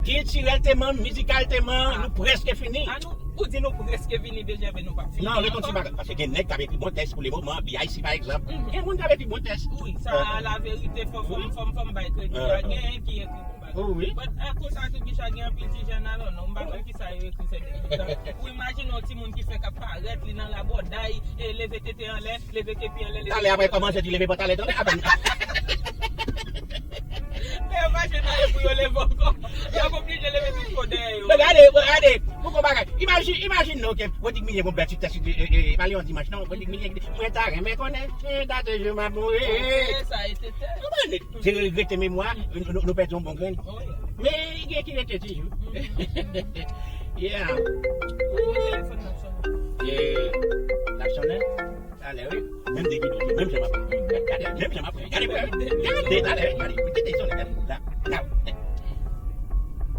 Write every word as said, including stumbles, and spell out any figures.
Kiltirèlteman, mizikalteman, nou prèske fini. A nou, ou di nou prèske fini, B J V, nou p ap fini. Non, lè konn ti bagay. Paske gen nèg k ap ekri bon tèks pou le moman, B I C pa egzanp. Gen moun k ap ekri bon tèks. Wi, sa a la verite, fò fò m fò m fò m bay kredi. Gen ki ekri bon bagay. Wi. But akoz sa tou, Bicha, gen anpil ti jèn alò non, m pa konn kisa yo ekri se de tan. Ou imajine yon timoun ki fèk ap parèt, li nan labòday, e leve tete anlè, leve kepi anlè. Talè apre kòmanse di leve pantalè tande apèn. Lè yo mache nan pou yo leve ankò. Yo ap oblije leve tout fò dèyè yo. Men gade, gade, pou kon bagay. Imajine, imajine non ke Rodrigue Milien gon bèl ti tèks e pa li yon dimanch non, Rodrigue Milien ki di mwen ta renmen konnen si ta toujou m ap mouri. E sa e tete. Kòman nou te regrete memwa, nou pèdi yon bon grenn. Men gen ki rete toujou. Yeah. E l ap sonnen. Talè wi. Menm de ki menm jan m ap gade, menm jan m ap gade, gade talè, gade, gade, gade, gade, gade, gade, gade, gade,